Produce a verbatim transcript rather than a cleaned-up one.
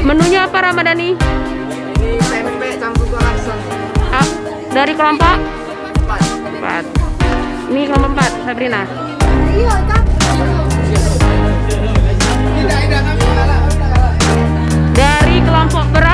Menunya apa, Ramadhani? Ini pempek campur kue asam. Ah, dari kelompok? Empat. Empat. Ini kelompok empat, Sabrina. Dari kelompok berapa?